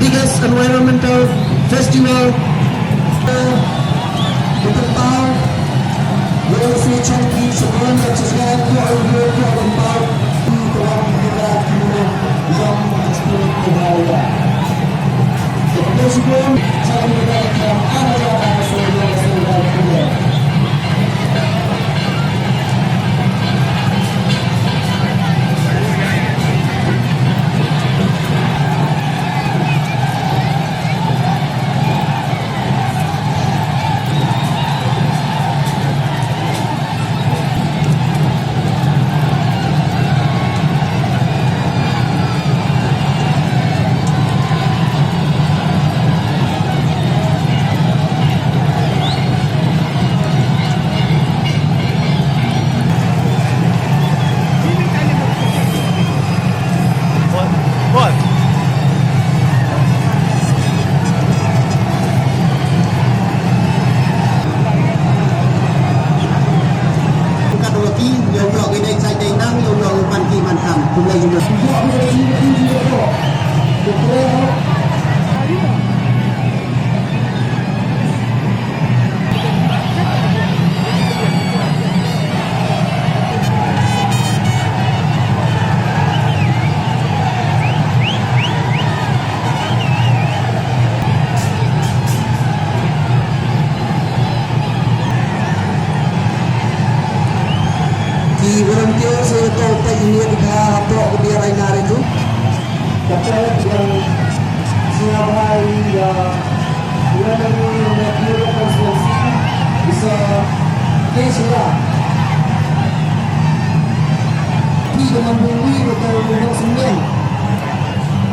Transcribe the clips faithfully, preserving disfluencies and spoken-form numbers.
Biggest environmental festival. Ki volunteer sa ïa to peit ïa ka hapoh ka biar ai nar itu. Kata yang siapa ya, ya dari Bureau Constituency bisa ke sila. Di dengan bumi betul dengan sembilan.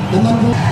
Dengan bumi.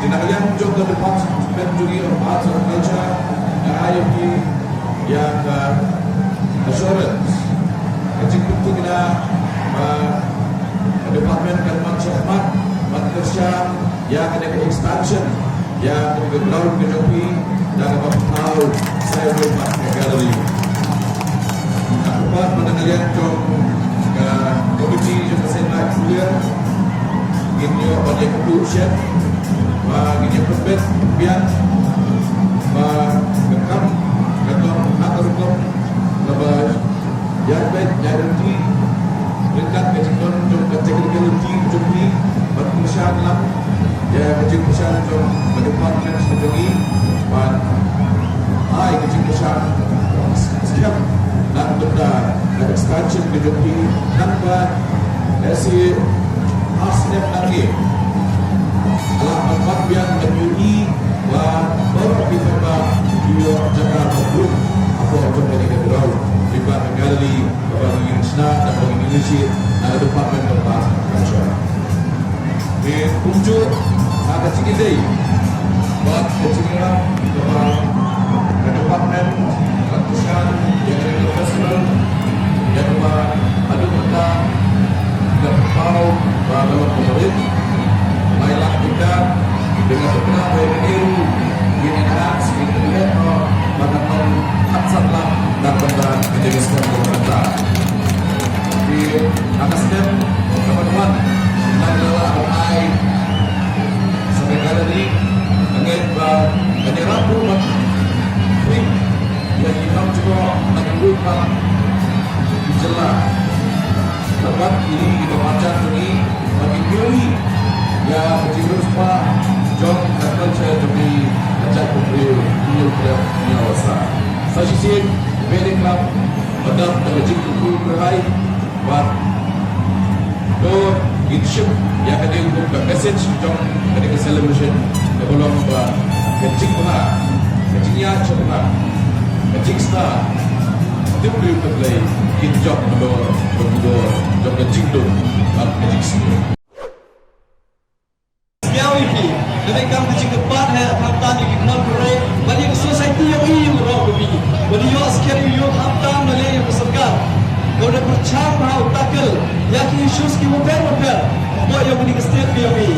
Te na ka liang jong ka Department jong ngi of Arts and Culture, nga ai ïa phi ïa ka assurance, ka jingpynthikna ba ka department kan wan shakhmat ban kyrshan ïa kane ka expansion ïa kane ka ground ka jong phi da kaba pynpaw sa ïa ka gallery. Nga kyrpad ba na ka liang jong ka komiti jong ka Saint Night Fair ngin ïoh ban ïakynduh shen ba ngin ïa pynbeit biang ba ka kam ka long ha ka rukom kaba ïaid beit ïaid ryntih ryngkat ka jingdon jong ka technical team jong ngi ban kyrshan lang ïa ka jingkyrshan jong ka department ka jong ngi ban ai ka jingkyrshan skhem na ka bynta ka expansion ka jong ngi. Nangta ïa shi ar snem nangne la ban wan biang ban ïohi ba baroh ki paidbah ki ïoh jaka ba briew hapoh jong kane ka ground lyngba ka gallery kaba ngi shna da kaba ngi initiate na ka Department of Arts and Culture. Te kumjuh ha ka jingïadei bad ka jingïarap kaba ka department ka kyrshan ïa kane ka festival ïa kaba haduh mynta ka pynpaw ba ka long kaba rit. Lai lak bynta, te nga thikna ba ïa kane ruh ngin enhance, ngin pynlong ba kan long khatsan lak na ka bynta ka jingïaseng kaba mynta. Te ha ka step kaba wan, nang la lah ban ai sa ka gallery, nga ngeit ba kan ïarap ruh ban pynbeit ïa ki nongïalam jong ka, na ki ruh pat ki jylla. Bad ïa ki nongmarjan jong ngi ba kin ïohi ïa ka jingriewspah jong ka culture jong ngi ka jaitbynriew, Hynñiewtrep Hynñiewsaw. Sa shisien, Valley Club, ba dap da ka jingkyrkhu kyrhai bad to ngin shim ïa kane kum ka message jong kane ka celebration kaba long ba ka jingbha, ka jingïaid shaphang, ka jingstad, tip briew ka Blei kin jop halor ka bynta jong ka jingdum bad ka jingsniew. Sngewbha ïa phi. Kane kam ka jingkyrpad ha khamtam ïa ki khon kyroi bad ïa ka society ïong i ïa baroh kawei. Ba dei ïoh skhem ïa u khamtam na lei ïa ka sorkar. Ka da pyrshang bha u tackle ïa ki issues ki bapher bapher hapoh ïong kane ka state ka ïong i.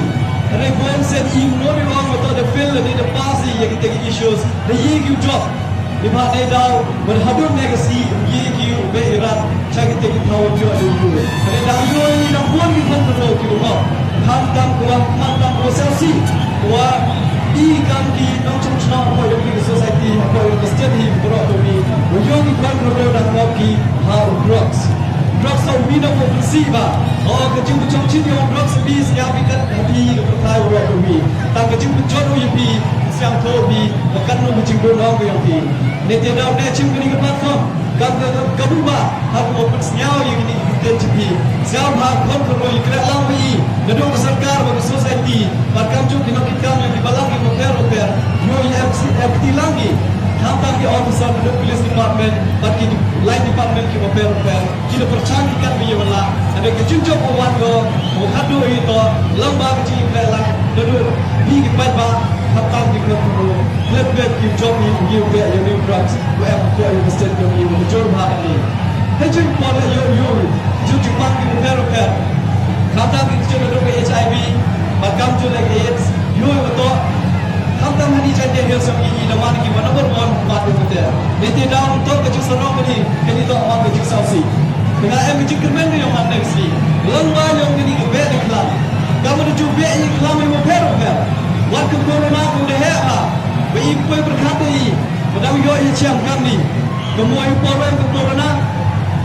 Hynrei bun sien i u nongïalam ba to da fail lane da pass ïa kita ki issues. Da ïa ki u jop. Ni ba ne daw ban hadum ne ka si ye ki u be irat cha ki te ki thaw jo de yu. Ne daw yo ni na pun ki pun ko ki ko. Ham tam ko ham tam ko sa si. Wa i kam ki nong chung chna ko yo ki society ko yo ki state hi ko ro to ni. Ko yo ki pun ko da ko ki ha drugs. Drugs so we know what we see ba. O ka chung chung chin yo drugs bi sia bi kat ha bi ko thai ro to ni. Ta ka chung chung yo bi sia to bi. Wa kan no ka chung do no ko yo bi. Ne te daw ne chim kini ka platform. Ka ka ka buba ha ko pun sniaw ïa kini ki ten chipi. Sniaw ha kon ko ro ïa kra lang wi. Naduh ka sorkar bad ka society. Bad kam jong ki nongkitkam ïa ki balang ki bapher bapher. Ïoh ïa M C, M T lang ki. Khamtam ki officer naduh police department bad ki line department ki bapher bapher. Ki la pyrshang ki kat ba ïa wala. Hynrei ka jingjop ka wan ko, ko khadduh hi to, lamba ka jingïaleh lang, naduh bi ki paidbah, khamtam ki khun khun ruh, lep bep ki jop hi, ki beh ïa new drugs, ko em ko ïa ka state ko ïa ka jor bha ka ni. Hei jingpor ïa ïoh ïoh, jingpang ki bapher bapher. Khamtam ki jingïaleh ka H I V, bad kam jingïaleh ka AIDS, ïoh ïoh to, Khamtam hani Jaintia Hills jong i da man ki ba number one ba tu kate. Niti dang to ka jingsarong kani, kani to man ka jingsausi. Tengah em ka jingkyrmen ka jong man next ni. Lang ba jong kani ka beh ni khlam. Ka ma da ju beh ni khlam i mo pher mo pher. Wat ka corona ka da heh ha. Ba i poi pyrkhat da i. Ba dang ïoh i chiam kam ni. Ka mo i por em ka corona.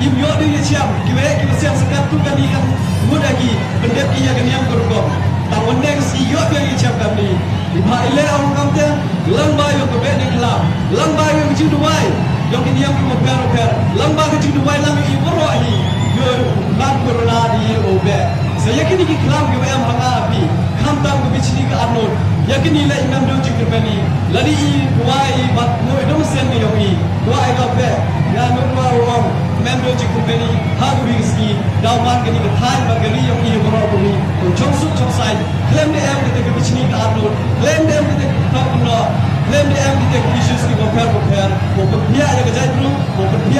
Im ïoh da i chiam. Ki beh ki ba siam sakat tu kani kan mut agi. Pendep ki ïa ka niam ka rukom. Tang wan next i ïoh da i chiam kam ni. Iba i leh ong kam te, lang ba ïoh ka beh ni khlam, lang ba ïoh ka jingduwai, ïoh ki niam ki bapher bapher, lang ba ka jingduwai lang ïoh i baroh hi, ïoh ban corona di ïoh beh. Sa ïa kini ki khlam ki ba em ha nga ha phi, khamtam ka bichni ka arnot, ïa kini leh i mem do jingkyrmen i, lada i duwai i bad mo i dom sen ka ïoh i, duwai i ka beh, nga ngut wa ong, mem do jingkyrmen i, ha ka wi ka sngi, daw man kini ka thaiñ bad ka ri ïoh i baroh ka wi, ko jong suk jong sai, Khlem da em kata ka bichni ka arngut, khlem da em kata ka kynnoh kynnoh, khlem da em kata ka issues ki bapher bapher, ko pynphiah ïa ka jaitbru, ko pynphiah